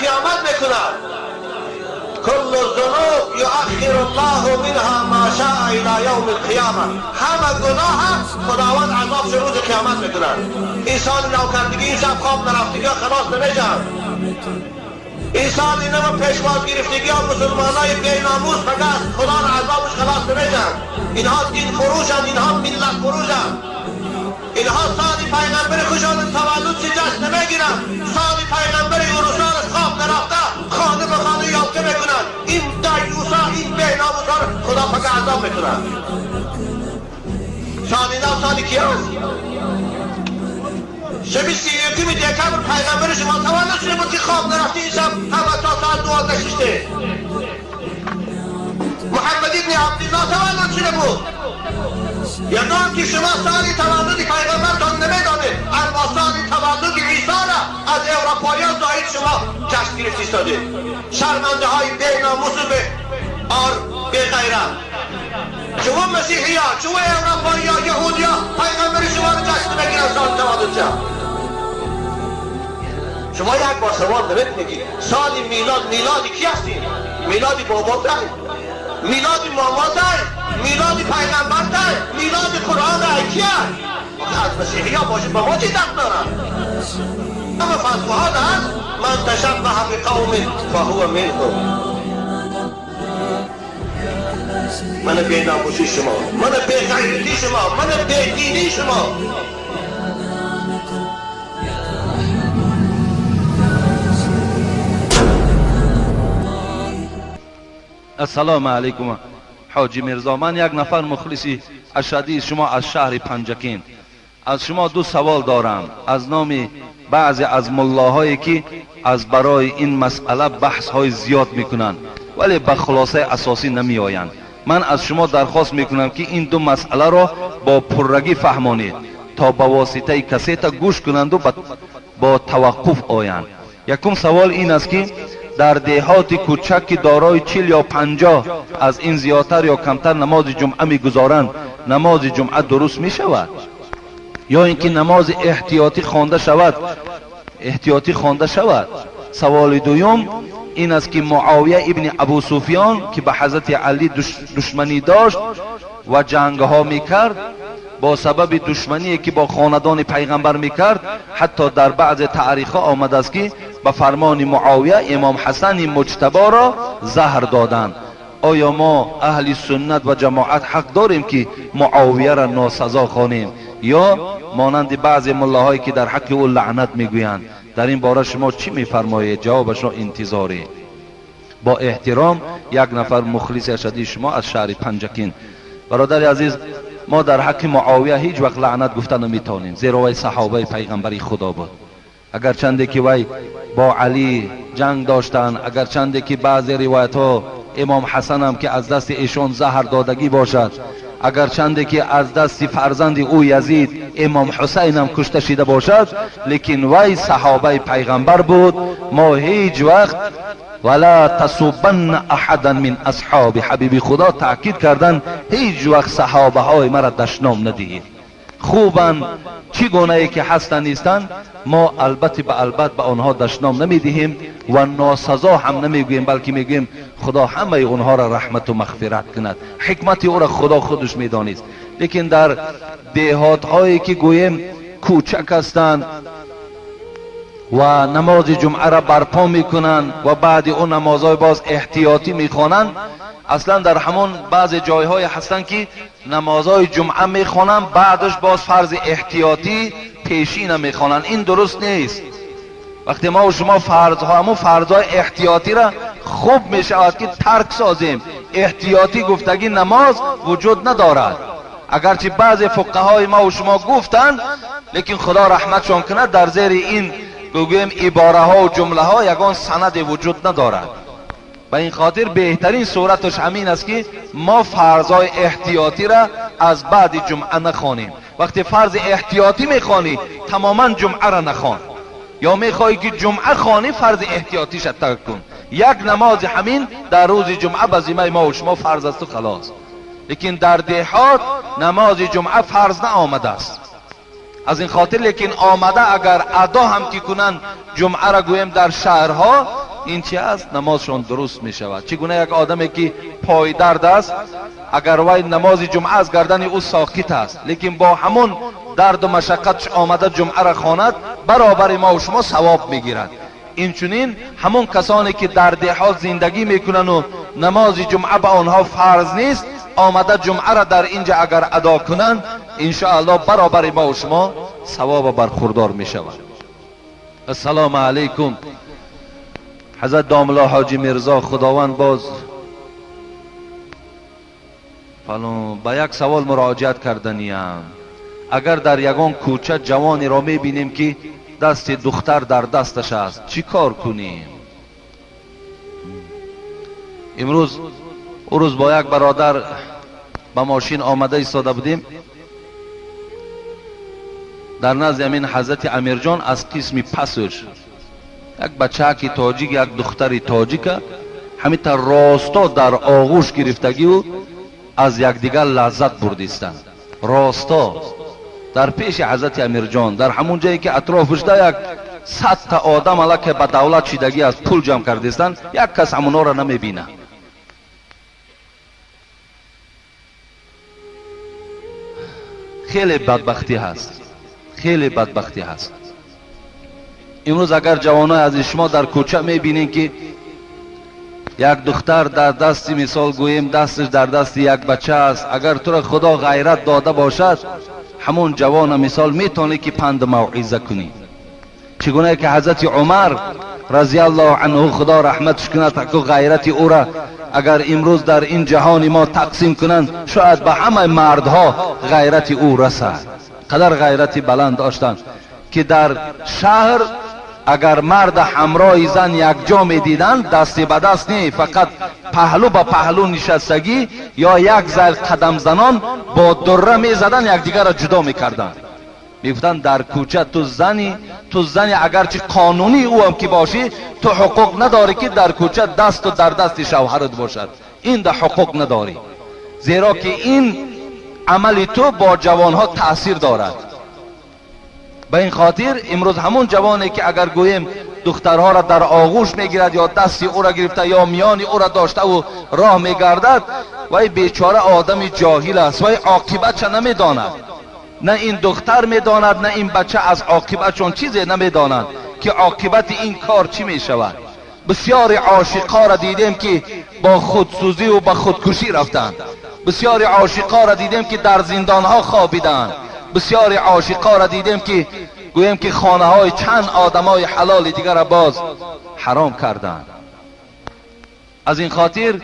قیامت میکند. کل الذنوب یؤخر الله منها ما شاء الى یوم القیامه. همه گناه خداوند عذابش روز قیامت میکند. این سال نوکردگی، این شب خواب نرفتگی ها خلاص نمیشن. این سال اینو پیشواز گرفتگی ها مسلمان های بیناموس فقط خدا را عذابش خلاص نمیشن. اینها دین فروشن، اینها ملت فروشن. اینها سال پیغمبر خوشان تولد چه جشن نمیگیرن. سال پیغمبر یوروسان خواب نرفته خانه به خانه یافته میکنن. این دیوسا، این بیناموسا را خدا فقط عذاب میکنن. سال نو سال کی هست؟ شب 31 دکبر پیغمبر شما تولد شده بود که خواب نرفته این شب همه تا ساعت 12 ششته. محمد ابن عبدالله تولد شده بود. یگان که شما سال تولد پیغمبرتان نمیدانید، اما سال تولد عیسی را از اروپاییان زاید شما جشن گرفته ایستادید. شرمنده های بیناموس و به آر به غیرت. شما مسیحی ها، شما اروپایی ها، یهودی ها پیغمبر شما را جشن نمیگیرن سال تولد شما. شما یک بار سوال نمی‌کنید سال میلاد، میلاد کی هستین؟ میلاد بابا دای، میلاد ماما دای، میلاد پیغمبر دای، میلاد قرآن دای کیه؟ از مسیحی ها باشه با ما چی دست دارن؟ اما فتواها هست من تشبه بقوم فهو منهم. من بیناموسی شما، من بیغیرتی شما، من بیدینی شما. السلام علیکم حاجی میرزا، من یک نفر مخلصی اشدی شما از شهر پنجکین. از شما دو سوال دارم از نام بعضی از ملاهایی که از برای این مسئله بحث های زیاد میکنند ولی به خلاصه اساسی نمی آیند. من از شما درخواست میکنم که این دو مسئله را با پررگی فهمانید تا به واسطه کسی تا گوش کنند و با توقف آیند. یکم سوال این است که در دیهات کوچک که دارای 40 یا 50 از این زیادتر یا کمتر نماز جمعه میگذارند، نماز جمعه درست می شود یا اینکه نماز احتیاطی خوانده شود؟ احتیاطی خوانده شود. سوال دوم این است که معاویه ابن ابو سفیان که به حضرت علی دشمنی داشت و جنگ ها میکرد، با سبب دشمنی که با خاندان پیغمبر میکرد، حتی در بعض تاریخ ها آمده است که به فرمان معاویه امام حسن مجتبی را زهر دادند. آیا ما اهل سنت و جماعت حق داریم که معاویه را ناسزا خوانیم یا مانند بعض ملاهایی که در حق او لعنت میگویند؟ در این باره شما چی میفرمایید؟ جوابش را انتظاری. با احترام یک نفر مخلص اشدی شما از شهر پنجکین. برادر عزیز، ما در حق معاویه هیچ وقت لعنت گفته نمیتونیم، زیرا وی صحابه پیغمبری خدا بود. اگرچنده که وی با علی جنگ داشتن، اگرچنده که بعضی روایت ها امام حسن هم که از دست ایشان زهر دادگی باشد، اگرچنده که از دست فرزند او یزید امام حسین هم کشته شده باشد، لیکن وی صحابه پیغمبر بود. ما هیچ وقت ولا تسبن احدا من اصحاب حبیب خدا تاکید کردن هیچ وقت صحابه های مرا دشنام ندهید. خوبن چی گونه ای که هستن نیستن، ما البته به البته به آنها دشنام نمیدهیم و ناسزا هم نمیگوییم، بلکه میگوییم خدا همه اونها را رحمت و مغفرت کند. حکمت او را خدا خودش میدانست. لیکن در دیهات هایی که گوییم کوچک هستند و نماز جمعه را برپا میکنند و بعد اون نمازهای باز احتیاطی میخوانند، اصلا در همون بعض جایهای هستند که نمازهای جمعه میخوانند بعدش باز فرض احتیاطی پیشین میخوانند. این درست نیست. وقتی ما و شما فرضها، همون فرضهای احتیاطی را خوب میشود که ترک سازیم. احتیاطی گفتگی نماز وجود ندارد، اگرچه بعض فقهای ما و شما گفتند، لیکن خدا رحمتشان کند در زیر این بگویم عباره ها و جمله ها یگان سند وجود ندارد. به این خاطر بهترین صورتش همین است که ما فرضهای احتیاطی را از بعد جمعه نخوانیم. وقتی فرض احتیاطی میخوانی تماما جمعه را نخوان، یا میخوای که جمعه خوانی فرض احتیاطیش ترک کن. یک نماز همین در روز جمعه به ذمه ما و شما فرض است و خلاص. لیکن در دیهات نماز جمعه فرض نه آمده است. از این خاطر لیکن آمده اگر ادا هم که کنند جمعه را گویم در شهرها این چی است؟ نمازشان درست می شود. چگونه یک آدمی که پای درد است، اگر وی نماز جمعه از گردن او ساقط است، لیکن با همون درد و مشقتش آمده جمعه را خواند، برابر ما و شما ثواب میگیرد. اینچنین همون کسانی که در دهات زندگی میکنن و نماز جمعه به آنها فرض نیست، آمده جمعه را در اینجا اگر ادا کنند، انشاءالله برابر ما و شما ثواب برخوردار میشود. السلام علیکم. حضرت داملا حاجی میرزا، خداوند باز با یک سوال مراجعت کردنیم. اگر در یگان کوچه جوانی را میبینیم که دست دختر در دستش است، چی کار کنیم؟ امروز او روز با یک برادر با ماشین آمده ایستاده بودیم، در نزد همین حضرت امیرجان از قسم پسش یک بچه تاجیک، یک دختر تاجیک همین راستا در آغوش گرفتگی و از یکدیگر لذت بردیستند. راستا در پیش حضرت امیرجان، در همون جایی که اطرافش ده یک 100 تا آدم علاکه به دولت شدگی از پول جمع کردیستند، یک کس همونا را نمیبینه. خیلی بدبختی هست، خیلی بدبختی هست. امروز اگر جوانای از شما در کوچه میبینین که یک دختر در دست، مثال گوییم دستش در دست یک بچه است، اگر تو را خدا غیرت داده باشد، همون جوان مثال میتونی که پند موعظه کنی. چگونه که حضرت عمر رضی الله عنه خدا رحمتش کند، که غیرت او را اگر امروز در این جهان ما تقسیم کنند، شاید به همه مردها غیرت او رسد. قدر غیرت بلند داشتند که در شهر اگر مرد همراه زن یک جا می دیدند، دست به دست نه، فقط پهلو به پهلو نشستگی یا یک زل قدم زنان با دره می زدن، یکدیگر را جدا می کردند. می گفتند در کوچه تو زنی، تو زنی اگرچه قانونی او هم که باشی، تو حقوق نداری که در کوچه دست و در دست شوهرت باشد، این ده حقوق نداری، زیرا که این عمل تو با جوانها تاثیر دارد. به این خاطر امروز همون جوانی که اگر گوییم دخترها را در آغوش میگیرد یا دستی او را گرفته یا میانی او را داشته و راه میگردد، وی بیچاره آدم جاهل است، وی عاقبتش نمیداند. نه این دختر میداند، نه این بچه از عاقبتشون چیزی نمیداند که عاقبت این کار چی میشود. بسیار عاشقا را دیدیم که با خودسوزی و با خودکشی رفتند، بسیار عاشقا را دیدیم که در زندانها خوابیدند، بسیار عاشقا را دیدیم که گوییم که خانه های چند آدم های حلال دیگر را باز حرام کردند. از این خاطر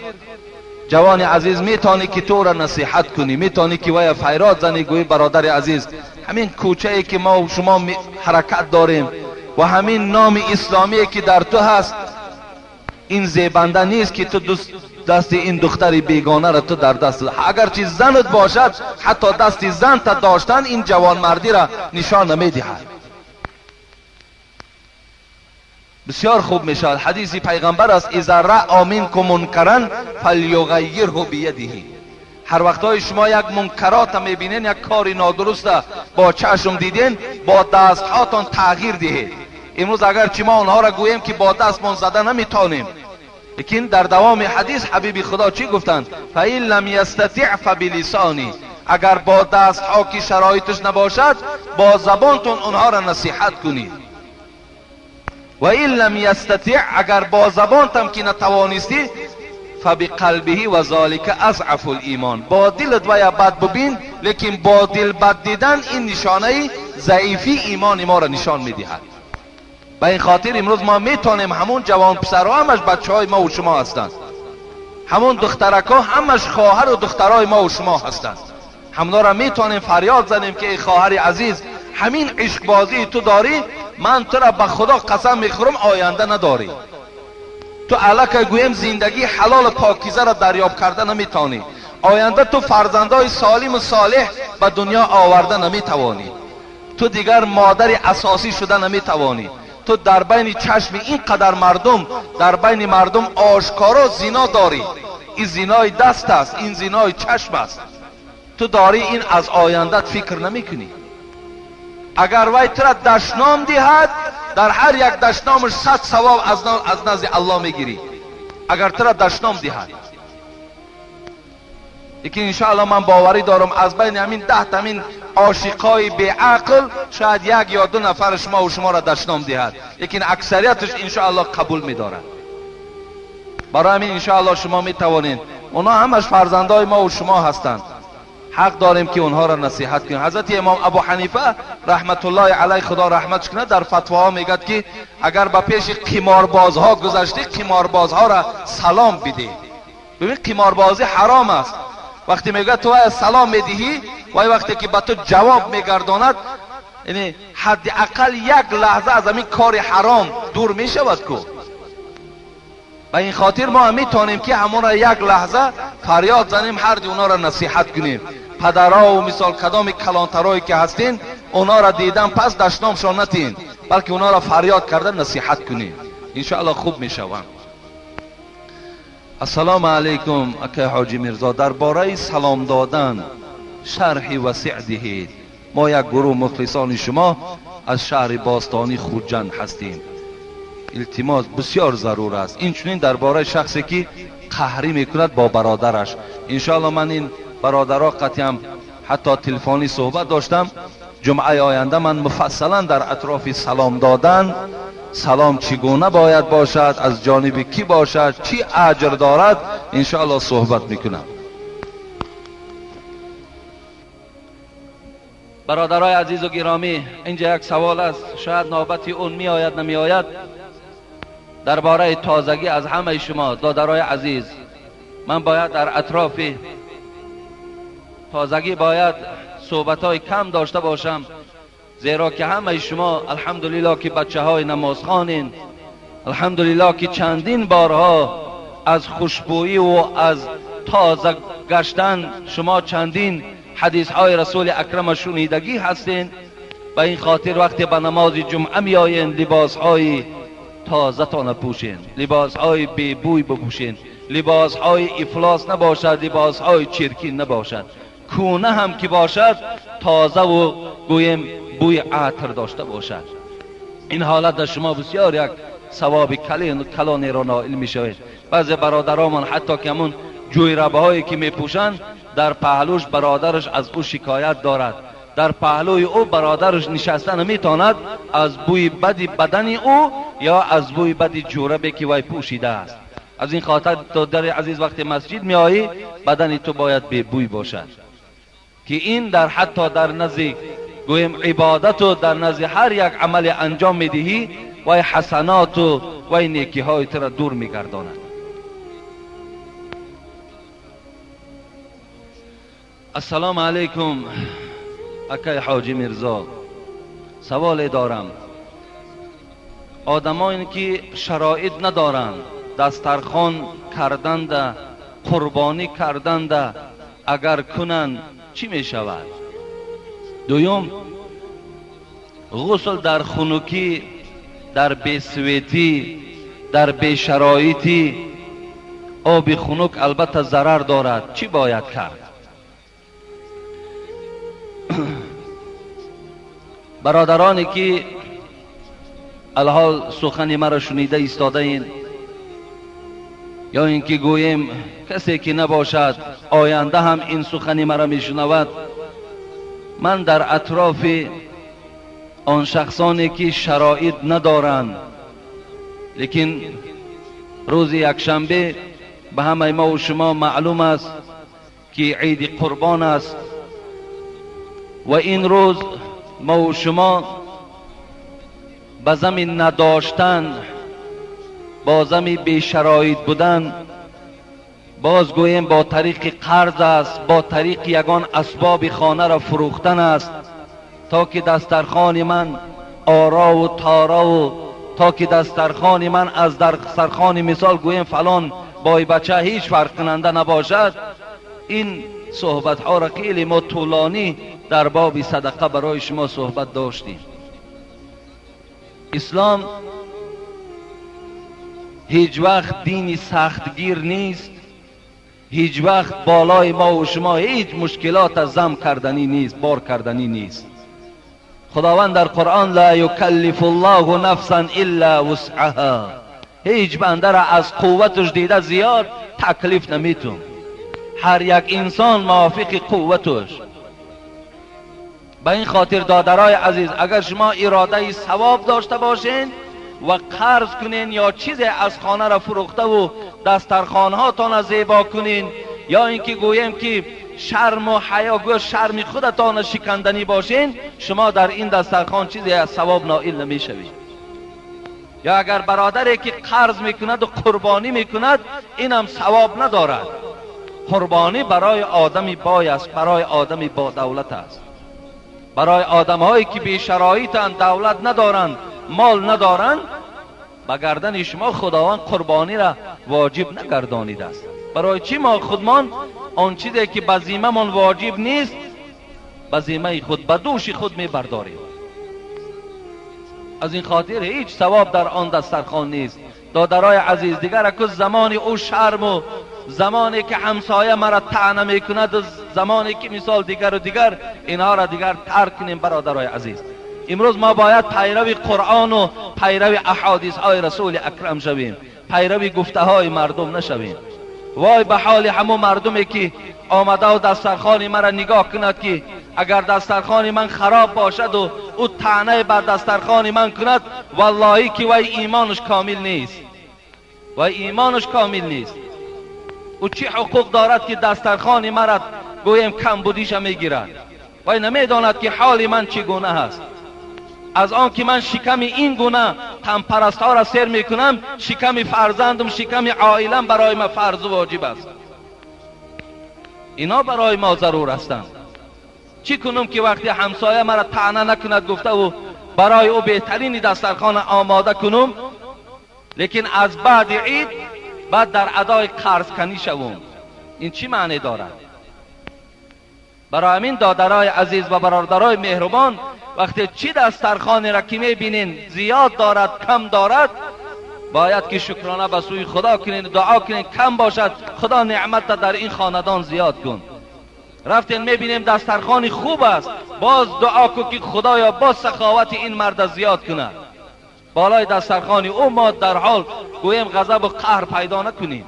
جوان عزیز، میتونی که تو را نصیحت کنی، میتونی که وای فیراد زنی، گویی برادر عزیز، همین کوچه ای که ما و شما حرکت داریم و همین نام اسلامی که در تو هست، این زیبنده نیست که تو دست این دختر بیگانه را تو در دست، اگرچه زنت باشد، حتی دست زن تا داشتن این جوان مردی را نشان نمیدهد. بسیار خوب میشود. حدیث پیغمبر است، اذا رأى منکم منکرا فلیغیره بیده. هر وقتای شما یک منکرات میبینین، یک کاری نادرست با چشم دیدین، با دست هاتان تغییر دهید. امروز اگر چی ما آنها را گوییم که با دستمان زده نمیتونیم، لیکن در دوام حدیث حبیب خدا چی گفتند؟ فإن لم یستطع فبلسانه. اگر با دست ها که شرایطش نباشد، با زبانتون آنها را نصیحت کنید. و این لم یستطع، اگر با زبانتم که نتوانستی، فبقلبه و ذلک اضعف الایمان. با دلت و یا بد ببین، لیکن با دل بد دیدن این نشانه ضعیفی ایمان ما را نشان میدهد. به این خاطر امروز ما میتونیم همون جوان پسرها همش بچه های ما و شما هستند، همون دخترک ها همش خواهر و دخترای ما و شما هستند. همونا را میتونیم فریاد زنیم که ای خواهر عزیز، همین عشق بازی تو داری، من تو را به خدا قسم میخورم آینده نداری. تو علاکه گویم زندگی حلال پاکیزه را دریاب کرده نمیتونی، آینده تو فرزندای سالم و صالح به دنیا آورده نمیتوانی، تو دیگر مادر اساسی شده نمیتوانی. تو در بین چشم این قدر مردم، در بین مردم آشکارا زنا داری. این زنای دست است، این زنای چشم است. تو داری این از آیندت فکر نمی کنی. اگر وی تو را دشنام دهد، در هر یک دشنامش 100 ثواب از نزد الله میگیری اگر تو را دشنام دهد. لیکن انشاءالله من باوری دارم از بین همین 10 تا همین عاشقای بیعقل شاید 1 یا 2 نفر شما و شما را دشنام دهد، لیکن اکثریتش انشاءالله قبول میدارد. برای همین انشاءالله شما میتوانید، اونا همش فرزندای ما و شما هستند، حق داریم که اونها را نصیحت کنیم. حضرت امام ابو حنیفه رحمت الله علیه، خدا رحمتش کنه، در فتواها میگد که اگر به پیش قماربازها گذشتی قماربازها را سلام بده. ببین قماربازی حرام است. وقتی میگه تو سلام میدهی و وقتی که به تو جواب میگرداند، یعنی حداقل یک لحظه از همین کار حرام دور میشود کو. به این خاطر ما میتونیم که همون را یک لحظه فریاد زنیم، هر دی اونا را نصیحت کنیم. پدرها و مثال کدام کلانترایی که هستین اونا را دیدن پس دشنامشان نتین، بلکه اونا را فریاد کرده نصیحت کنیم، انشاءالله خوب میشوند. السلام علیکم اکای حاجی میرزا، درباره سلام دادن شرح وسیع دهید. ما یک گروه مخلصان شما از شهر باستانی خوجند هستیم. التماس بسیار ضرور است. این چنین درباره شخصی که قهری میکند با برادرش. انشاءالله من این برادرها قطعا حتی تلفنی صحبت داشتم. جمعه آینده من مفصلا در اطراف سلام دادن، سلام چگونه باید باشد، از جانب کی باشد، چی اجر دارد، انشاءالله صحبت میکنم. برادرای عزیز و گرامی، اینجا یک سوال است، شاید نوبتی اون میآید نمیآید، درباره تازگی از همه شما دادرای عزیز. من باید در اطراف تازگی باید صحبت‌های کم داشته باشم، زیرا که همه شما الحمدلله که بچه های نمازخوانین، الحمدلله که چندین بارها از خوشبویی و از تازه گشتن شما چندین حدیث های رسول اکرم شنیدگی هستین. به این خاطر وقتی به نماز جمعه میآیین لباس های تازه تان پوشین، لباس های بی بوی بپوشین، لباس های افلاس نباشد، لباس های چرکین نباشد، کونه هم که باشد تازه و گویم بوی عطر داشته باشد. این حالت در شما بسیار یک ثواب کلانی را نائل می شوید. بعضی برادرمان حتی که همون جویربه هایی که می پوشند در پهلوش برادرش از او شکایت دارد، در پهلوی او برادرش نشسته نمیتواند از بوی بد بدن او یا از بوی بد جوربی که وی پوشیده است. از این خاطر تو در عزیز وقتی مسجد می آیی بدن تو باید بی بوی باشد، که این در حتی در نزد گویم عبادت و در نزد هر یک عمل انجام میدهی وی حسنات و وی نیکی های تو را دور میگرداند. السلام علیکم اکای حاجی میرزا، سوال دارم. آدمایی که شرایط ندارند، دسترخوان کردند، قربانی کردند، اگر کنند چی می شود؟ دوم، غسل در خنکی، در بیسویتی، در بیشرایطی آب خنک البته ضرر دارد، چی باید کرد؟ برادرانی که الحال سخن مرا شنیده ایستاده این، یا اینکه گوییم کسی که نباشد آینده هم این سخن مرا میشنود، من در اطراف آن شخصانی که شرایط ندارند، لیکن روز یکشنبه به همه ما و شما معلوم است که عید قربان است و این روز ما و شما به زمین نداشتن، با زمین بی شرایط بودن، باز گوییم با طریق قرض است، با طریق یگان اسباب خانه را فروختن است، تا که دسترخوان من آرا و تارا و تا که دسترخوان من از دسترخوان مثال گوییم فلان بای بچه هیچ فرق کننده نباشد. این صحبت ها را خیلی ما طولانی در باب صدقه برای شما صحبت داشتیم. اسلام هیچ وقت دینی سختگیر نیست، هیچ وقت بالای ما و شما هیچ مشکلات زم کردنی نیست، بار کردنی نیست. خداوند در قرآن لا یکلف الله نفسا الا وسعها، هیچ بنده را از قوتش دیده زیاد تکلیف نمیتون. هر یک انسان موافق قوتش. به این خاطر دادرای عزیز، اگر شما اراده ثواب داشته باشین و قرض کنین یا چیزی از خانه را فروخته و دسترخوانهاتان زیبا کنین، یا اینکه گوییم که شرم و حیا، گویا شرم خودتان شکندنی باشین، شما در این دسترخوان چیزی از ثواب نائل نمیشوید. یا اگر برادری که قرض میکند و قربانی میکند، اینم ثواب ندارد. قربانی برای آدمی بای است، برای آدمی با دولت است. برای آدمهایی که بی شرایطند، دولت ندارند، مال ندارند، به گردن شما خداوند قربانی را واجب نگردانیده است. برای چی ما خودمان آن چیزی که به ذمه‌مان واجب نیست به ذمه خود، به دوش خود میبرداریم؟ از این خاطر هیچ ثواب در آن دسترخوان نیست. دادرای عزیز، دیگر که زمان او شرم و زمانی که همسایه مرا طعنه میکند و زمانی که مثال دیگر و دیگر، اینها را دیگر ترک کنیم. برادرای عزیز، امروز ما باید پیرو قرآن و پیرو احادیث های رسول اکرم شویم، پیرو گفته های مردم نشویم. وای به حال همو مردمی که آمده و دسترخوان مرا نگاه کند که اگر دسترخوان من خراب باشد و او طعنه بر دسترخوان من کند، واللهی که وی ایمانش کامل نیست، وی ایمانش کامل نیست. او چی حقوق دارد که دسترخوان مرا گویم کم بودیش میگیرد؟ وی نمیداند که حال من چگونه است. از آن که من شکم این گونه تنپرست ها را سیر میکنم، شکم فرزندم، شکم عائلم برای ما فرض و واجب است. اینا برای ما ضرور هستند. چی کنم که وقتی همسایه مرا طعنه نکند گفته و برای او بهترین دسترخوان آماده کنم، لیکن از بعد عید بعد در ادای قرض کنی شوم؟ این چی معنی دارد؟ برای همین دادرای عزیز و برادرای مهربان، وقتی چی دسترخوانی را که میبینین زیاد دارد کم دارد، باید که شکرانه به سوی خدا کنین، دعا کنین کم باشد، خدا نعمت در این خاندان زیاد کن. رفتین میبینیم دسترخوانی خوب است، باز دعا کن که خدایا باز سخاوت این مرد زیاد کنه. بالای دسترخوانی او ما در حال گویم غضب و قهر پیدا نکنیم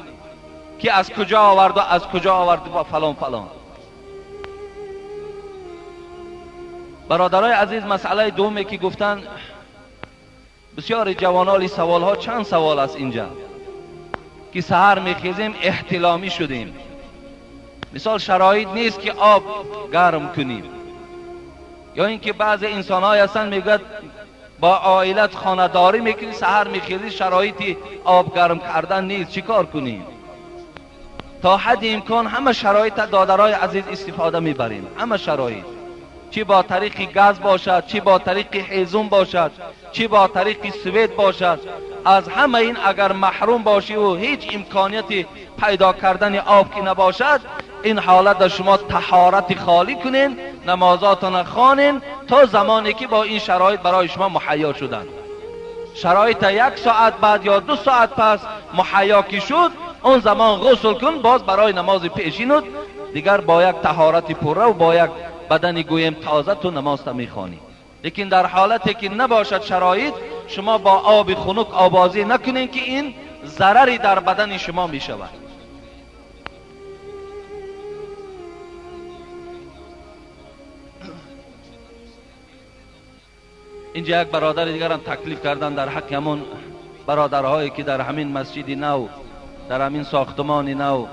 که از کجا آورد و از کجا آورد و فلان فلان. برادرای عزیز، مسئله دومی که گفتن بسیار جوانالی سوال ها، چند سوال است اینجا که سحر میخیزیم احتلامی شدیم، مثال شرایط نیست که آب گرم کنیم، یا اینکه بعض انسان های هستن میگوید با عائلت خانه داری میکنی، سحر میخیزی شرایطی آب گرم کردن نیست، چیکار کنیم؟ تا حد امکان همه شرایط دادرای عزیز استفاده میبریم، همه شرایط، چی با طریق گاز باشد، چی با طریق هیزم باشد، چی با طریق سوید باشد، از همه این اگر محروم باشی و هیچ امکانیتی پیدا کردن آب که نباشد، این حالت شما طهارت خالی کنین، نمازاتان خوانین تا زمانی که با این شرایط برای شما مهیا شدن. شرایط 1 ساعت بعد یا 2 ساعت پس مهیا که شد، اون زمان غسل کن، باز برای نماز پیشین دیگر با یک طهارت پوره و با یک بدن گویم تازه تو نماز تا میخوانی. لیکن در حالتی که نباشد شرایط، شما با آب خنک آبازی نکنین که این ضرری در بدن شما میشود. اینجا یک برادر دیگر هم تکلیف کردن در حق همون برادرهایی که در همین مسجد نو، در همین ساختمان نو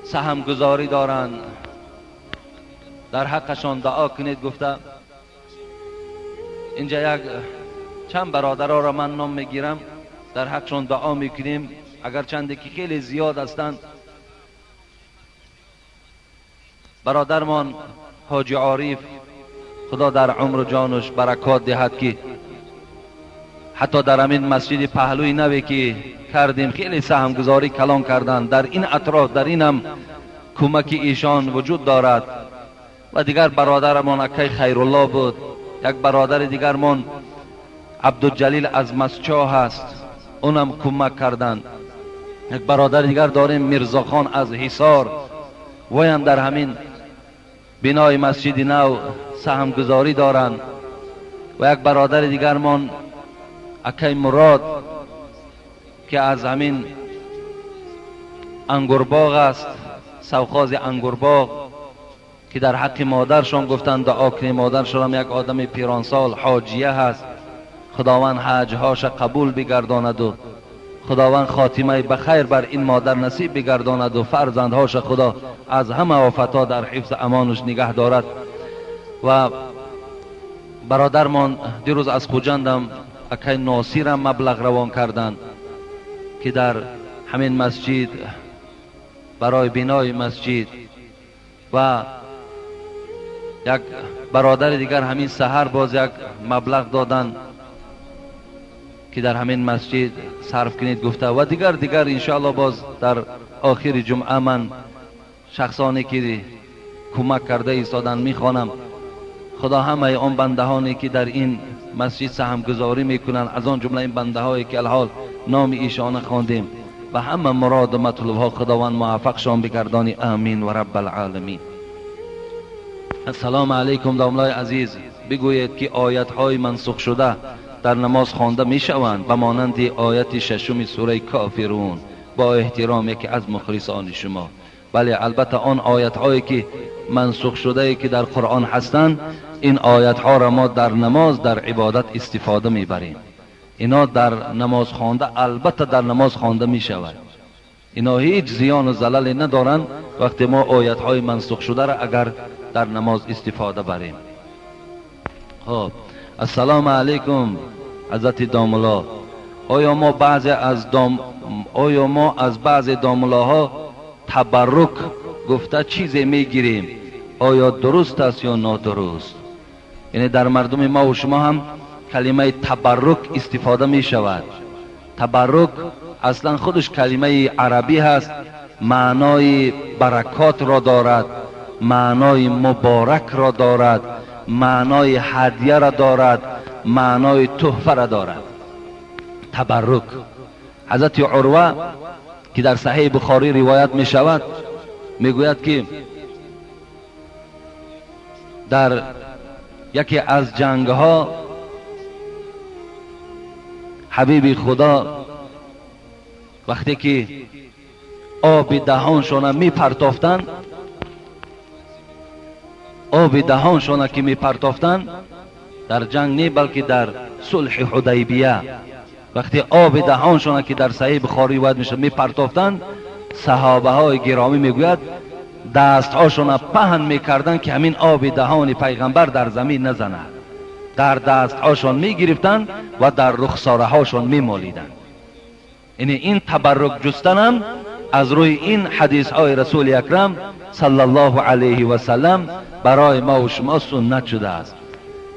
سهم گذاری دارند، در حقشان دعا کنید. گفته اینجا یک چند برادرها را من نام میگیرم، در حقشان دعا میکنیم، اگر چندی که خیلی زیاد هستند. برادرمان حاجی عارف، خدا در عمر و جانش برکات دهد که حتی در همین مسجد پهلوی نوی که کردیم خیلی سهمگذاری کلان کردند، در این اطراف در این هم کمک ایشان وجود دارد. و دیگر برادرمان اکی خیرالله بود، یک برادر دیگرمان عبدالجلیل از مسچا هست، اونم کمک کردند. یک برادر دیگر داریم میرزاخان از حصار، وی هم در همین بنای مسجد نو سهمگذاری دارند. و یک برادر دیگرمان اکی مراد که از همین انگورباغ است، سوخاز انگورباغ، که در حق مادرشان گفتند دعا کنیم. مادرشان هم یک آدم پیرانسال حاجیه هست، خداوند حجهاش قبول بگرداند و خداوند خاتمه بخیر بر این مادر نصیب بگرداند و فرزندهاش خدا از همه آفتها در حفظ امانش نگه دارد. و برادرمان دیروز از خوجندم اکی ناصیرم مبلغ روان کردند که در همین مسجد برای بنای مسجد. و یک برادر دیگر همین سحر باز یک مبلغ دادن که در همین مسجد صرف کنید گفته. و دیگر انشاءالله باز در آخر جمعه من شخصانی که کمک کرده ایستادن میخوانم. خدا همه آن بندهانی که در این مسجد سهمگذاری میکنند، از آن جمله این بنده هایی که الحال نام ایشان خواندیم، و همه مراد و مطلوب ها خداوند موفقشان بگردانی. آمین و رب العالمین. السلام علیکم داملای عزیز، بگویید که آیت های منسوخ شده در نماز خوانده می شوند به مانند آیت ششم سوره کافرون؟ با احترام یکی از مخلصان شما. بله، البته آن آیت هایی که منسوخ شده که در قرآن هستند، این آیت ها را ما در نماز در عبادت استفاده می بریم. اینا در نماز خوانده، البته در نماز خوانده می شود. اینا هیچ زیان و زللی ندارند وقتی ما آیت های منسوخ شده را اگر در نماز استفاده بریم. خب، السلام علیکم حضرت داملا، آیا ما از بعض داملاها تبرک گفته چیزی میگیریم، آیا درست است یا نادرست؟ یعنی در مردم ما و شما هم کلمه تبرک استفاده می شود. تبرک اصلا خودش کلمه عربی هست، معنای برکات را دارد، معنای مبارک را دارد، معنای هدیه را دارد، معنای تحفه را دارد. تبرک. حضرت عروه که در صحیح بخاری روایت می شود می گوید که در یکی از جنگ ها حبیب خدا وقتی که آب دهانشان می پرتافتند، آب دهانشان که می پرتافتند در جنگ نه بلکه در صلح حدیبیه، وقتی آب دهانشان که در صحیح بخاری روایت میشه می پرتافتند، صحابه های گرامی میگوید دستهاشون پهن میکردند که همین آب دهان پیغمبر در زمین نزند. در دستهاشون میگرفتند و در رخساره هاشون میمالیدند. یعنی این تبرک جستنم از روی این حدیث های رسول اکرم صلی الله علیه و سلم برای ما و شما سنت شده است.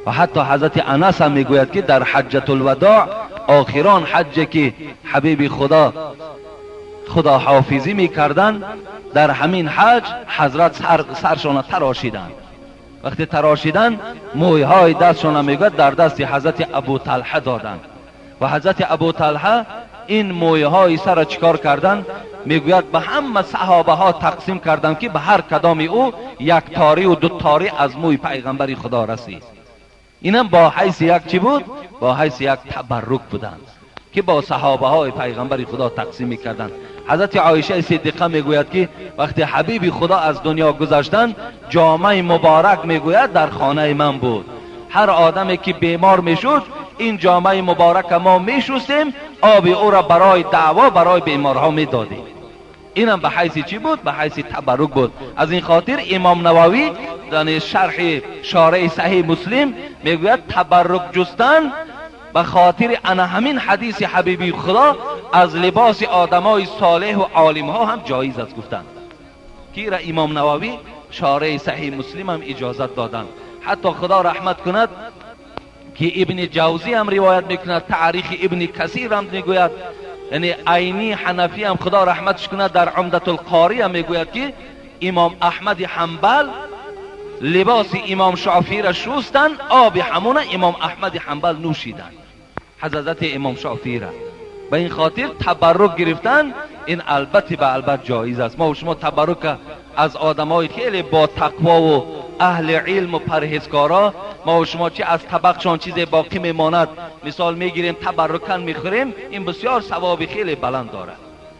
و حتی حضرت انس هم میگوید که در حجة الوداع، آخران حج که حبیب خدا خدا حافظی میکردند، در همین حج حضرت سرشان تراشیدند. وقتی تراشیدند مویهای دستشان میگوید در دست حضرت ابو طلحه دادند و حضرت ابو طلحه این مویهای سر چیکار کردند؟ میگوید به همه صحابه ها تقسیم کردند که به هر کدام او یک تاری و دو تاری از موی پیغمبر خدا رسید. اینم با حیث یک چی بود؟ با حیث یک تبرک بودند که با صحابه های پیغمبر خدا تقسیم میکردند. حضرت عایشه صدیقه میگوید که وقتی حبیب خدا از دنیا گذشتند، جامعه مبارک میگوید در خانه من بود. هر آدمی که بیمار میشد این جامعه مبارک ما میشستیم، آب او را برای دعوا برای بیمارها میدادیم. اینم به حیث چی بود؟ به حیث تبرک بود. از این خاطر امام نووی در شرح شارع صحیح مسلم میگوید تبرک جستن به خاطر انا همین حدیث حبیبی خدا از لباس آدمای صالح و عالم ها هم جایز است گفتند که را امام نووی شارع صحیح مسلم هم اجازت دادند. حتی خدا رحمت کند که ابن جوزی هم روایت میکند، تاریخ ابن کثیر هم میگوید، یعنی عینی حنفی هم خدا رحمتش کند در عمدة القاری هم میگوید که امام احمد حنبل لباس امام شافعی را شستند، آب همون امام احمد حنبل نوشیدند، حضرت امام شافعی را. به این خاطر تبرک گرفتن این البته به البته جایز است. ما و شما تبرک از آدمای خیلی با تقوا و اهل علم و پرهیزکارا ما و شما چی از طبقشان چیز باقی میماند مثال میگیریم تبرکن میخوریم، این بسیار ثواب خیلی بلند دارد.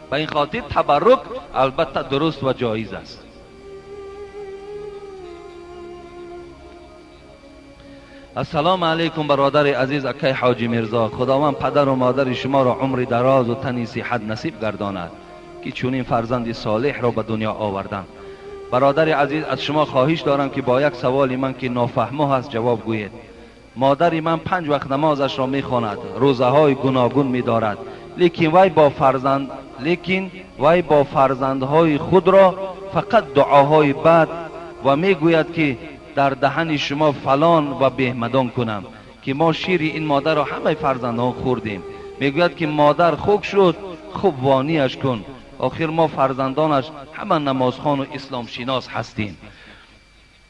به این خاطر تبرک البته درست و جایز است. السلام علیکم برادر عزیز اکی حاجی میرزا، خداوند پدر و مادر شما را عمر دراز و تنی صحت نصیب گرداند که چنین فرزند صالح را به دنیا آوردند. برادر عزیز از شما خواهش دارم که با یک سوال من که نافهمه هست جواب گویید. مادر من 5 وقت نمازش را میخواند، روزه های گوناگون میدارد، لیکن وی با فرزندهای خود را فقط دعاهای بد و میگوید که در دهن شما فلان و بهمدان کنم که ما شیر این مادر را همه فرزندان خوردیم. میگوید که مادر خوب شد، خوب وانیش کن، آخر ما فرزندانش همه نمازخوان و اسلام شناس هستیم.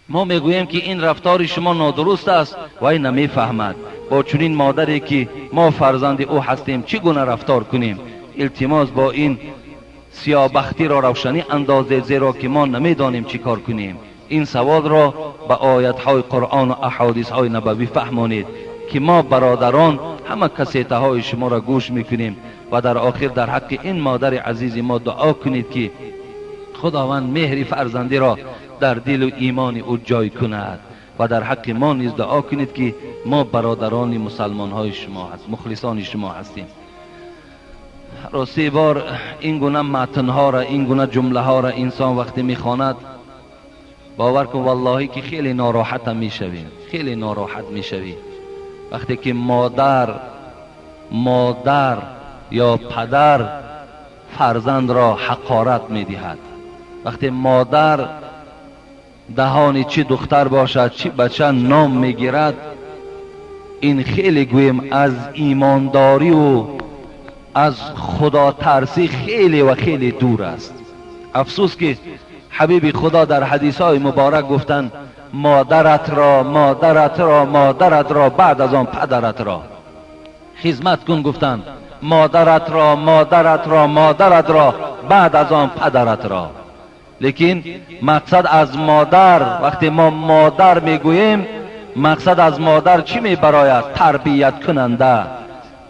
ما میگوییم که این رفتار شما نادرست است و این نمیفهمد. با چنین مادری که ما فرزند او هستیم چگونه رفتار کنیم؟ التماس با این سیابختی را روشنی اندازه، زیرا که ما نمیدانیم چی کار کنیم. این سوال را به آیت های قرآن و احادیث های نبوی فهمانید که ما برادران همه کسیته های شما را گوش میکنیم و در آخر در حق این مادر عزیز ما دعا کنید که خداوند مهر فرزندی را در دل و ایمان او جای کند و در حق ما نیز دعا کنید که ما برادران مسلمان های شما هست، مخلصان شما هستیم. راستی بار این گونه متن ها را، این گونه جمله ها را انسان وقتی میخواند باور کن والله که خیلی ناراحت میشویم، خیلی ناراحت میشویم. وقتی که مادر یا پدر فرزند را حقارت میدهد، وقتی مادر دهانی چی دختر باشد چی بچه نام میگیرد، این خیلی گویم از ایمانداری و از خدا ترسی خیلی و خیلی دور است. افسوس که حبیب خدا در حدیث های مبارک گفتند مادرت را، مادرت را، مادرت را، بعد از آن پدرت را خدمت کن. گفتند مادرت را، مادرت را، مادرت را، بعد از آن پدرت را. لیکن مقصد از مادر، وقتی ما مادر میگوییم مقصد از مادر چی میبراید؟ تربیت کننده.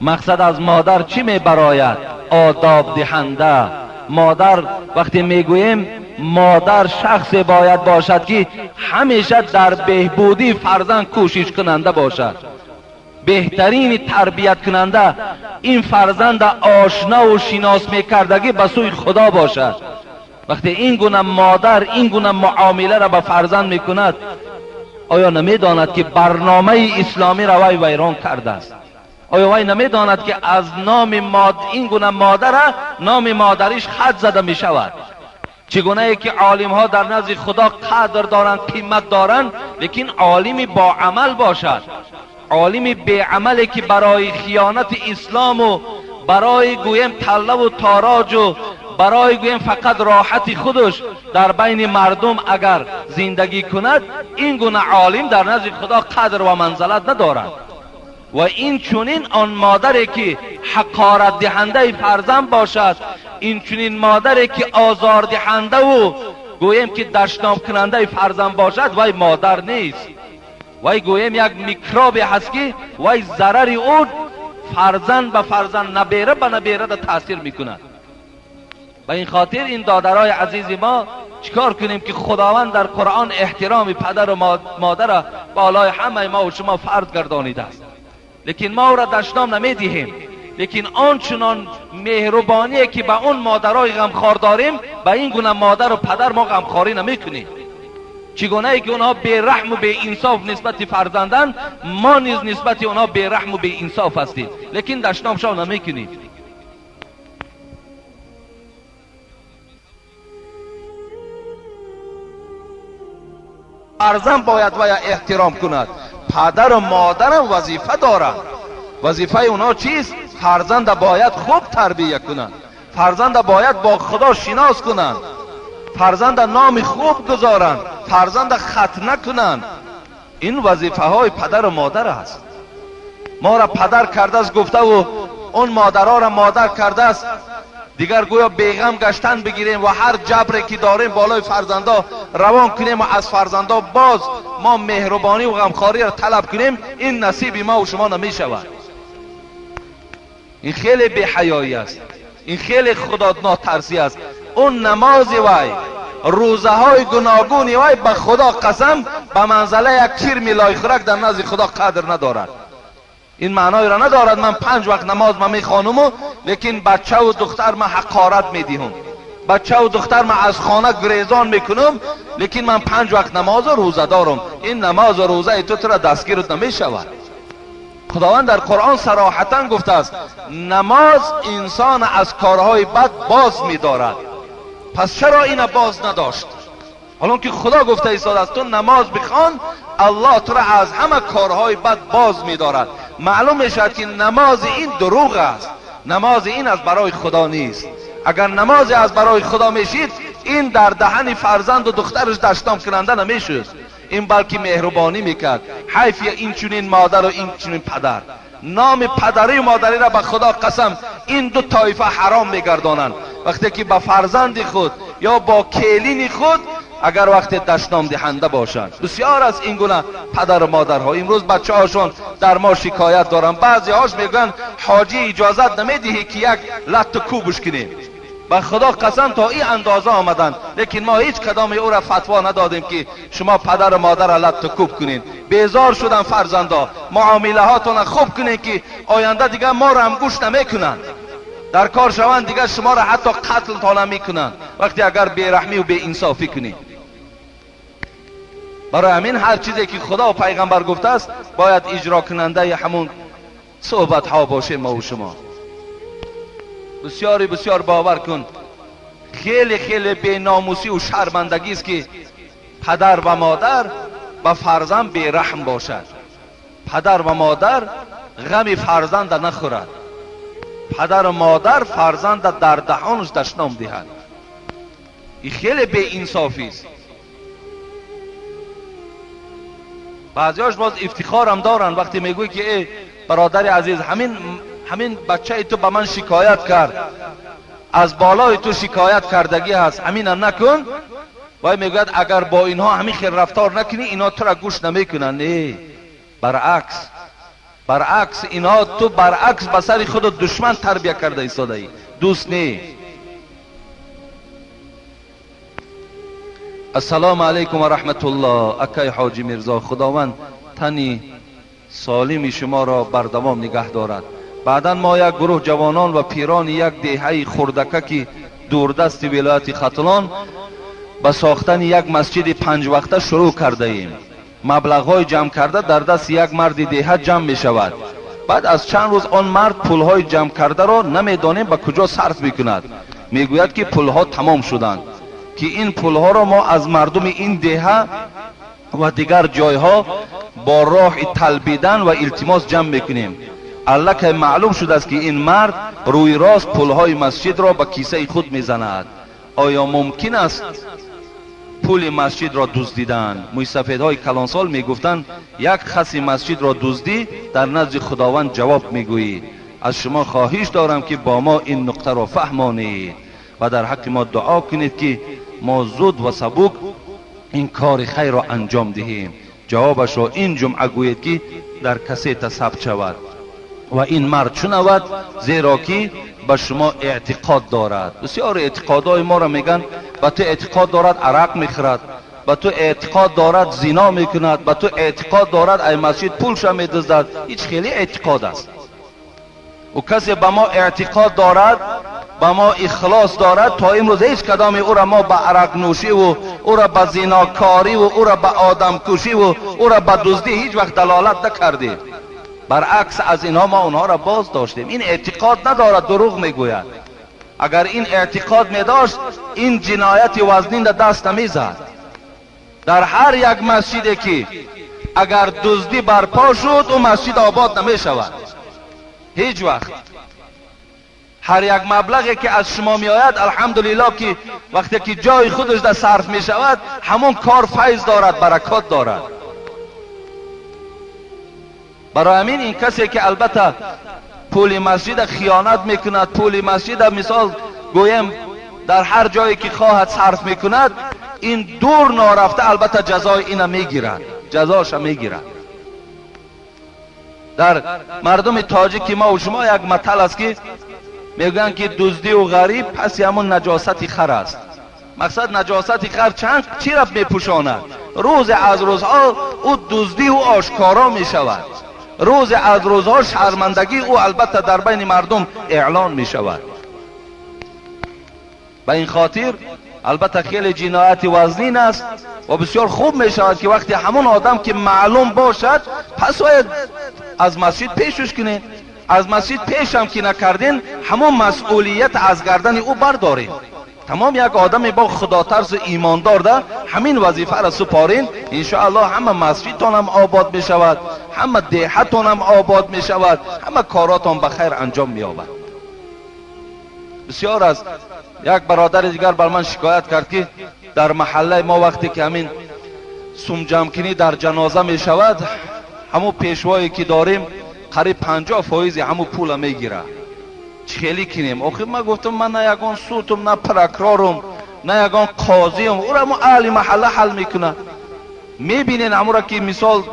مقصد از مادر چی میبراید؟ آداب دهنده. مادر وقتی میگوییم مادر شخصی باید باشد که همیشه در بهبودی فرزند کوشش کننده باشد، بهترین تربیت کننده، این فرزند آشنا و شناس میکردگی به سوی خدا باشد. وقتی این گونه مادر این گونه معامله را به فرزند میکند، آیا نمیداند که برنامه اسلامی را وی ویران کرده است؟ آیا وی نمیداند که از نام این گونه مادر نام مادریش خط زده میشود؟ چگونه ای که عالم ها در نزد خدا قدر دارند، قیمت دارند، لیکن عالمی با عمل باشد. عالمی بی عملی که برای خیانت اسلام و برای گویم طله و تاراج و برای گویم فقط راحت خودش در بین مردم اگر زندگی کند، این گونه عالم در نزد خدا قدر و منزلت ندارد. و این چنین آن مادری که حقارت دهنده فرزند باشد، این چنین مادری که آزار دهنده و گویم که دشنام کننده فرزند باشد، وی مادر نیست. وی گویم یک میکروبی هست که وی ضرر او فرزند به فرزند، نبیره به نبیره در تاثیر میکند. به این خاطر این دادرای عزیز ما چیکار کنیم که خداوند در قرآن احترام پدر و مادر بالای همه ما و شما فرض گردانیده است، لیکن ما او را دشنام نمیدهیم. لیکن آنچنان مهربانی که به اون مادرای غمخوار داریم، به این گونه مادر و پدر ما غمخواری نمیکنیم. چگونه ای که اونها بی رحم و بی انصاف نسبت فرزندن، ما نیز نسبت اونها بی رحم و بی انصاف هستیم، لیکن دشنامشان نمیکنیم. فرزند باید ویا احترام کند. پدر و مادرم وظیفه دارند. وظیفه اونا چیست؟ فرزند باید خوب تربیه کنند، فرزند باید با خدا شناس کنند، فرزند نام خوب گذارند، فرزند ختنه کنند. این وظیفه های پدر و مادر است. ما را پدر کرده است گفته و اون مادرها را مادر کرده است. دیگر گویا بیغم گشتن بگیریم و هر جبری که داریم بالای فرزندا روان کنیم و از فرزندا باز ما مهربانی و غمخواری را طلب کنیم، این نصیب ما و شما نمی شود. این خیلی بی‌حیایی است، این خیلی خدا ناترسی است. اون نماز وای، روزه های گوناگونی وای، به خدا قسم به منزله یک کرم لایخورک در نزد خدا قدر ندارد. این معنای را ندارد من 5 وقت نماز من میخوانم لیکن بچه و دختر من حقارت میدهم، بچه و دختر من از خانه گریزان میکنم، لیکن من 5 وقت نماز و روزه دارم. این نماز و روزه تو را دستگیرت نمیشود. خداوند در قرآن صراحتا گفته است نماز انسان از کارهای بد باز میدارد. پس چرا اینو باز نداشت؟ حالا که خدا گفته ایستاده است تو نماز بخوان، الله تو را از همه کارهای بد باز میدارد. معلوم میشود که نماز این دروغ است، نماز این از برای خدا نیست. اگر نماز از برای خدا میشید این در دهن فرزند و دخترش دشنام کننده نمیشد، این بلکه مهربانی میکرد. حیف این چنین مادر و این چنین پدر. نام پدری و مادری را به خدا قسم این دو طایفه حرام میگردانند. وقتی که با فرزند خود یا با کلین خود اگر وقت دشنام دهنده باشند. بسیار از این گونه پدر و مادرها امروز بچه هاشون در ما شکایت دارن. بعضی هاش میگن حاجی اجازت نمیدهی که یک لط کوبش کنیم. به خدا قسم تا این اندازه آمدن، لیکن ما هیچ کدام او را فتوا ندادیم که شما پدر و مادر را لط کوب کنین. بیزار شدن فرزندا، معامله هاتون خوب کنین که آینده دیگه ما را هم گوش نمیکنن، در کار شوند دیگه شما را حتی قتل تا نمیکنن وقتی اگر بیرحمی و بی‌انصافی کنین. برای همین هر چیزی که خدا و پیغمبر گفته است باید اجرا کننده همون صحبت ها باشه ما و شما. بسیاری بسیار باور کن خیلی خیلی بی ناموسی و شرمندگی است که پدر و مادر به فرزند بیرحم باشد. پدر و مادر غم فرزند نخورد، پدر و مادر فرزند در دهانش دشنام دهد. این خیلی بی انصافی است. بعضیاش باز افتخار هم دارن وقتی میگوی که ای برادر عزیز، همین بچه تو به من شکایت کرد، از بالای تو شکایت کردگی هست، همین هم نکن. وای میگوید اگر با اینها همین خیر رفتار نکنی اینا تو را گوش نمیکنن. نه، برعکس، برعکس اینها تو برعکس به سر خود دشمن تربیه کرده ایستاده ای، دوست نه. السلام علیکم و رحمت الله. اکای حاجی میرزا، خداوند تنی سالم شما را بردوام نگه دارد. بعدا ما یک گروه جوانان و پیران یک دهه خردکه که دوردست ولایت ختلان به ساختن یک مسجد 5 وقته شروع کرده ایم. مبلغ های جمع کرده در دست یک مرد دهه جمع می شود. بعد از چند روز آن مرد پولهای جمع کرده را نمیدانیم به کجا صرف می کند. میگوید که پولها تمام شدند، که این پولها را ما از مردم این دهه و دیگر جایها با راه طلبیدن و التماس جمع میکنیم. الکه معلوم شده است که این مرد روی راست پولهای مسجد را به کیسه خود میزند. آیا ممکن است پول مسجد را دزدیدن؟ مویسفیدهای کلانسال میگفتند یک خس مسجد را دزدی در نزد خداوند جواب میگویی. از شما خواهش دارم که با ما این نقطه را فهمانید و در حق ما دعا کنید که ما زود و سبک این کار خیر را انجام دهیم. جوابش را این جمعه گویید که در کسیت ثبت شود و این مرد شنود، زیرا که به شما اعتقاد دارد. بسیار اعتقادهای ما را میگن به تو اعتقاد دارد عرق میخورد، به تو اعتقاد دارد زنا میکند، به تو اعتقاد دارد ای مسجد پولش میدزدد. هیچ خیلی اعتقاد است. و کسی به ما اعتقاد دارد، به ما اخلاص دارد، تا امروز هیچ کدام او را ما به عرق نوشی و او را به زناکاری و او را به آدم کشی و او را به دزدی هیچ وقت دلالت نکردیم. برعکس از اینها ما اونها را باز داشتیم. این اعتقاد ندارد، دروغ میگوید. اگر این اعتقاد میداشت این جنایت وزنین دست نمیزد. در هر یک مسجدی که اگر دزدی برپا شد او مسجد آباد نمیشود هیچ وقت. هر یک مبلغی که از شما میآید الحمدلله که وقتی که جای خودش در صرف می شود همون کار فیض دارد، برکات دارد. برای همین این کسی که البته پول مسجد خیانت میکند، پول مسجد مثال گویم در هر جایی که خواهد صرف میکند، این دور نارفته البته جزای اینو میگیرد، جزاش میگیرد. در مردم تاجیک ما و شما یک متل است که میگن که دزدی و غریب پس همون نجاست خر است. مقصد نجاست خر چند چی را میپوشاند؟ روز از روزها او دزدی او آشکارا میشود، روز از روزها شرمندگی او البته در بین مردم اعلان میشود. به این خاطر البته خیلی جنایت وزنین است و بسیار خوب میشود که وقتی همون آدم که معلوم باشد پس باید از مسجد پیشش کنین، از مسجد پیش هم که نکردین همون مسئولیت از گردن او بردارین. تمام یک آدمی با خدا ترس و ایماندار ده همین وظیفه را سپارین، انشاءالله همه مسجدتان هم آباد می شود، همه دیهتان هم آباد می شود، همه کاراتان به خیر انجام می یابد. بسیار از یک برادر دیگر بر من شکایت کرد که در محله ما وقتی که همین سوم جمع در جنازه می شود، همون پیشوایی که داریم قریب 50% همون پول میگیره. چخیلی کنیم؟ آخه من گفتم من نه یگان سوتم، نه پرکرارم، نه یگان قاضیم، او را اهل محله حل میکنه. میبینین همون را که مثال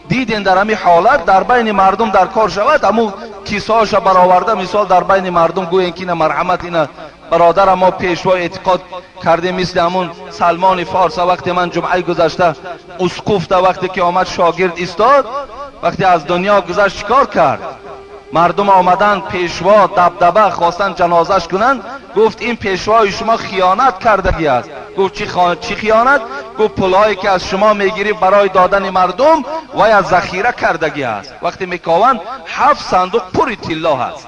دیدین در همین حالت در بین مردم در کار شود، همون کیسه‌هاش برآورده مثال در بین مردم گوین که نه مرحمت اینا برادر ما پیشوا اعتقاد کرده، مثل همون سلمان فارس وقتی من جمعه گذشته اسقف ده وقتی که آمد شاگرد ایستاد، وقتی از دنیا گذشت چیکار کرد؟ مردم آمدن پیشوا دبدبه خواستن جنازش کنن، گفت این پیشوای شما خیانت کردگی است. گفت چی خیانت؟ گفت پولهایی که از شما میگیری برای دادن مردم و یا ذخیره کردگی است. وقتی میکاوند 7 صندوق پر طلا هست،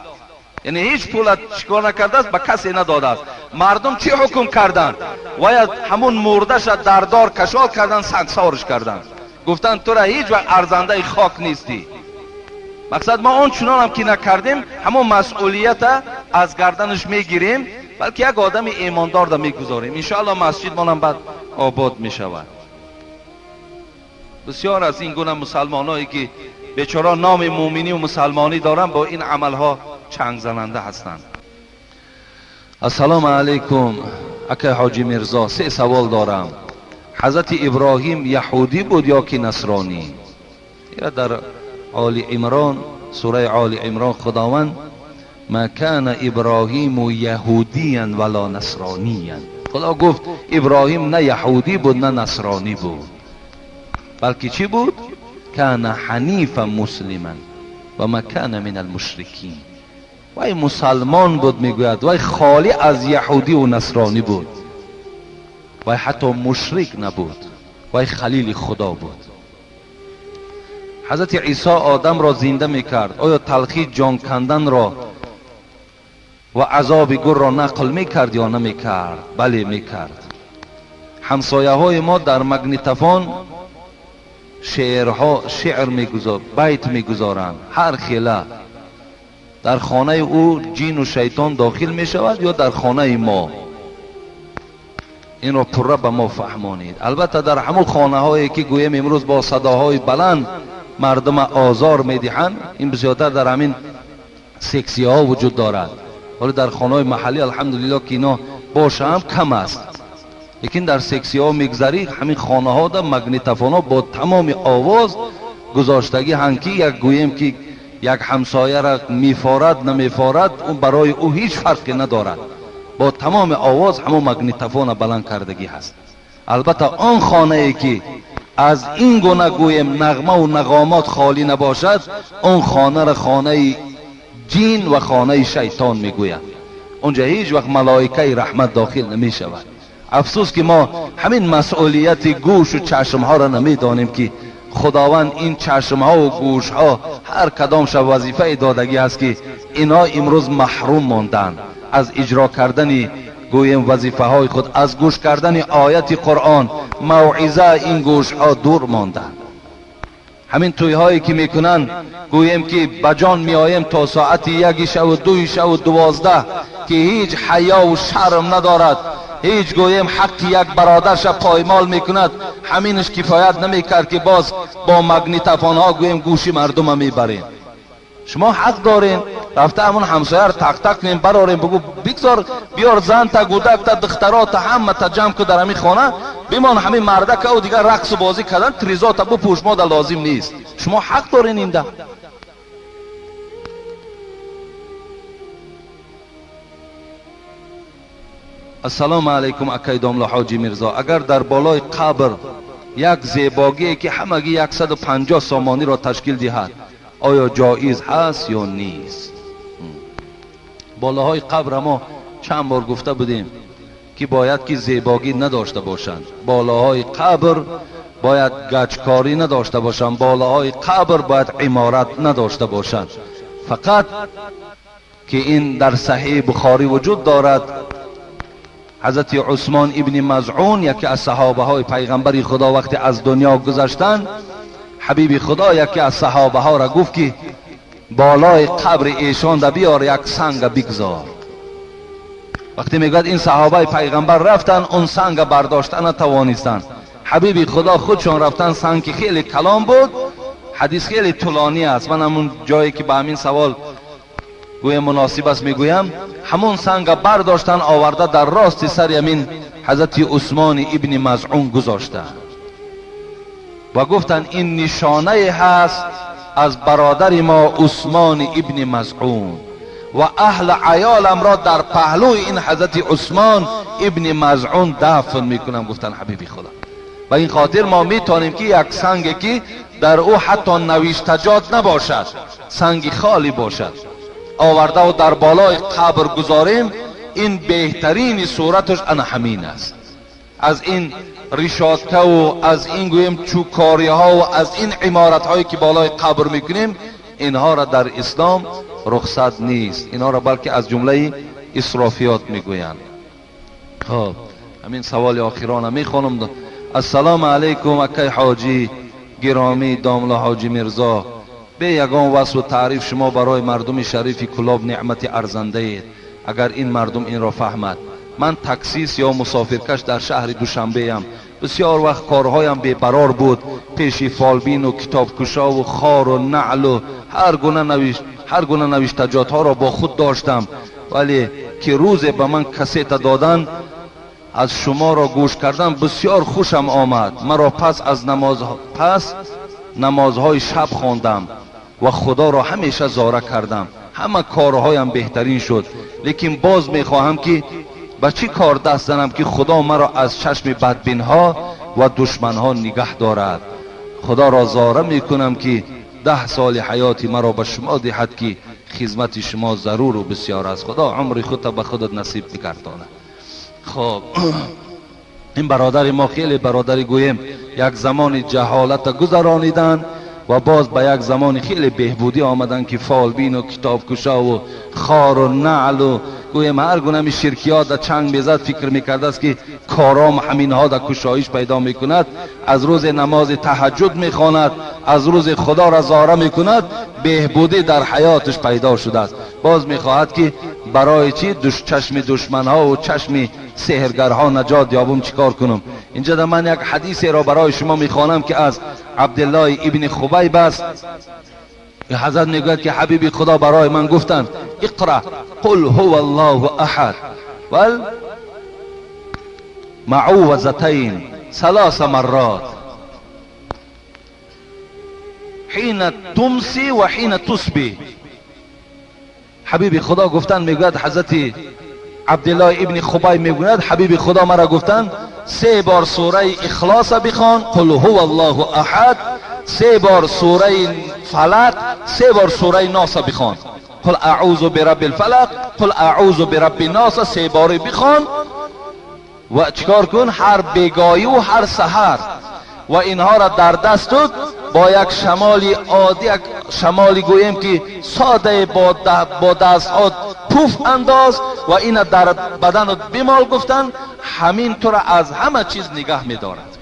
یعنی هیچ پول چیکار نکرده است، به کسی نداده است. مردم چی حکم کردند؟ و یا همون مردش در دار کشال کردن، سنگسارش کردن، گفتن تو را هیچ وقت ارزنده خاک نیستی. مقصد ما آن چنان هم که نکردیم همون مسئولیت از گردنش میگیریم، بلکه یک آدم ایماندار را میگذاریم، انشاءالله مسجد ما هم بعد آباد میشود. بسیار از این گونه مسلمانایی که بیچاره نام مومنی و مسلمانی دارن با این عملها چنگ زننده هستند. السلام علیکم اکه حاجی میرزا، 3 سوال دارم. حضرت ابراهیم یهودی بود یا که نصرانی؟ یا در آل عمران، سوره آل عمران خداوند ما کان ابراهیم یهودیا ولا نصرانیا، خدا گفت ابراهیم نه یهودی بود نه نصرانی بود، بلکه چی بود؟ کان حنیفا مسلما و ما کان من المشرکین. وی مسلمان بود میگوید، وی خالی از یهودی و نصرانی بود، وی حتی مشرک نبود، وی خلیل خدا بود. حضرت عیسی آدم را زنده میکرد، آیا تلخی جان کندن را و عذاب گور را نقل میکرد یا نمیکرد؟ بله میکرد. همسایه های ما در مگنیتفون شعرها شعر میگذار، بیت میگذارند، هر خیله. در خانه او جین و شیطان داخل میشود یا در خانه ما؟ این را پره به ما فهمانید. البته در همون خانه هایی که گویم امروز با صداهای بلند مردم آزار میدهند، این بسیارتر در همین سکسی ها وجود دارد. ولی در خانه های محلی الحمدلله که اینا باشه هم کم است، لیکن در سکسی ها میگذری همین خانه ها در مگنیتفون ها با تمام آواز گذاشتگی هنکی یک گویم که یک همسایه را میفارد نمیفارد اون برای او هیچ فرقی ندارد، با تمام آواز همون مگنیتفون بلند کردگی هست. البته آن خانه ای که از این گونه گویم نغمه و نغامات خالی نباشد، اون خانه را خانه جین و خانه شیطان میگوید. اونجا هیچ وقت ملائکه رحمت داخل نمی شود. افسوس که ما همین مسئولیت گوش و چشم ها را نمیدانیم که خداوند این چشم ها و گوش ها هر کدامش وظیفه دادگی است که اینا امروز محروم ماندند از اجرا کردن گویم وظیفه های خود، از گوش کردن آیت قرآن، موعظه، این گوش ها دور ماندند. همین توی هایی که میکنن گویم که بجان میآیم تا ساعت 1 شب و 2 شب و 12 که هیچ حیا و شرم ندارد، هیچ گویم حق یک برادرش پایمال میکند، همینش کفایت نمیکرد که باز با مگنیتفون ها گویم گوشی مردم میبرین. شما حق دارین рафта ҳамон ҳамсоя ро тақ тақ кунем, барорем, бигӯ бигзор биёр зан та, гудак та, духтаро та, ҳама та ҷамъ ку дар ҳамин хона бимон, ҳамин мардака ӯ дигар рақсу бозӣ кардан, тризота бупӯш, мо да лозим нест. Шумо ҳақ дорен инда. Ассалому алайкум акай домла ҳоҷи Мирзо. Агар дар болои қабр як зебогие ки ҳамагӣ 150 сомониро ташкил диҳад, оё ҷоиз ҳаст ё нест? Болоҳои қабр мо чанд бор гуфта будем ки бояд ки зебогӣ надошта бошанд. Болоҳои қабр бояд гачкорӣ надошта бошанд. Болоҳои қабр бояд иморат надошта бошанд. Фақат ки ин дар Саҳиҳи Бухорӣ вуҷуд дорад, ҳазрати Усмон ибни Мазъун яке аз саҳобаҳои пайғамбари Худо вақте аз дунё гузаштанд, ҳабиби Худо яке аз саҳобаҳоро гуфт ки болои қабри эшон да биёр як санга бигзор. Вақте мегӯяд ин саҳобаи пайғамбар рафтанд, он санга бардошта натавонистанд. Ҳабиби Худо худшон рафтанд, санг ки хеле калон буд, ҳадис хеле тӯлонӣ аст, ман ҳамон ҷое ки ба ҳамин савол гӯям муносиб аст мегӯям, ҳамон санга бардоштанд, оварда дар рости сари ҳамин ҳазрати Усмони ибни Мазъун гузоштанд ва гуфтанд ин нишонае ҳаст аз бародари мо Усмони ибни Мазъун ва аҳли аёламро дар паҳлӯи ин ҳазрати Усмон ибни Мазъун дафн мекунам, гуфтанд ҳабиби Худо. Ба ин хотир мо метавонем ки як санге ки дар ӯ ҳатто навиштаҷот набошад, санги холӣ бошад, овардаву дар болои қабр гузорем, ин беҳтарини сураташ ана ҳамин аст. Аз ин ришоткаву аз ин гӯем чӯкориҳову аз ин иморатҳое ки болои қабр мекунем, инҳоро дар ислом рухсат нест. Инҳоро балки аз ҷумлаи исрофиёт мегӯянд. Хоб, ҳамин саволи охирона мехонам. Ассалому алайкум акай ҳоҷӣ гиромӣ домла ҳоҷи Мирзо. Бе ягон васфу таъриф шумо барои мардуми шарифи Кулоб неъмати арзандаед, агар ин мардум инро фаҳмад. Ман таксист ё мусофиркаш дар шаҳри Душанбеям. Бисёр вақт корҳоям бебарор буд, пеши фолбину китобкушову хору наълу ҳар гуна навиштаҷотҳоро бо худ доштам, вале ки рӯзе ба ман кассета додан, аз шуморо гӯш кардан бисёр хушам омад. Маро пас аз намозҳои шаб хондам ва Худоро ҳамеша зора кардам. Ҳама корҳоям беҳтарин шуд, лекин боз мехоҳам ки ба чӣ кор даст занам ки Худо маро аз чашми бадбинҳо ва душманҳо нигаҳ дорад. Худоро зора мекунам ки 10 соли ҳаёти маро ба шумо диҳад ки хизмати шумо заруру бисёр аст. Худо умри худро ба худат насиб бигардонад. Хоб, ин бародари мо хеле бародари гӯем як замони ҷаҳолата гузарониданд ва боз ба як замони хеле беҳбудӣ омаданд ки фолбину китобкушову хору наълу гӯем ҳар гуна ҳамин ширкиёт да чанг мезад, фикр мекардааст ки кором ҳаминҳо да кушоиш пайдо мекунад. Аз рӯзе намози таҳаҷҷуд мехонад, аз рӯзе Худоро зора мекунад, беҳбудӣ дар ҳаёташ пайдо шудааст. Боз мехоҳад ки барои чӣ чашми душманҳову чашми сеҳргарҳо наҷот ёбум, чӣ кор кунам? Инҷа да ман як ҳадисеро барои шумо мехонам ки аз Абдуллоҳи ибни Хубайб аст. ҳазрат мегӯяд ки ҳабиби Худо барои ман гуфтанд: иқра қул ҳува аллоҳу аҳад вал маъувазатайн саласа маррот ҳина тумси ва ҳина тусби. Ҳабиби Худо гуфтанд, мегӯяд ҳазрати Абдуллоҳ ибни Хубайб мегӯяд, ҳабиби Худо маро гуфтанд: се бор сураи Ихлоса бихон, қул ҳува аллоҳу аҳад, се бор сураи Фалақ, се бор сураи Носа бихон. Қул аъузу бирабби лфалақ, қул аъузу бирабби носа, се бори бихон ва чикор кун? Ҳар бегоҳиву ҳар саҳар. Ва инҳоро дар дастут бо як шамоли оддӣ, як шамоли гӯем ки содае бо дастҳо пуф андоз ва ина дар баданут бимол, гуфтанд, ҳамин туро аз ҳама чиз нигаҳ медорад.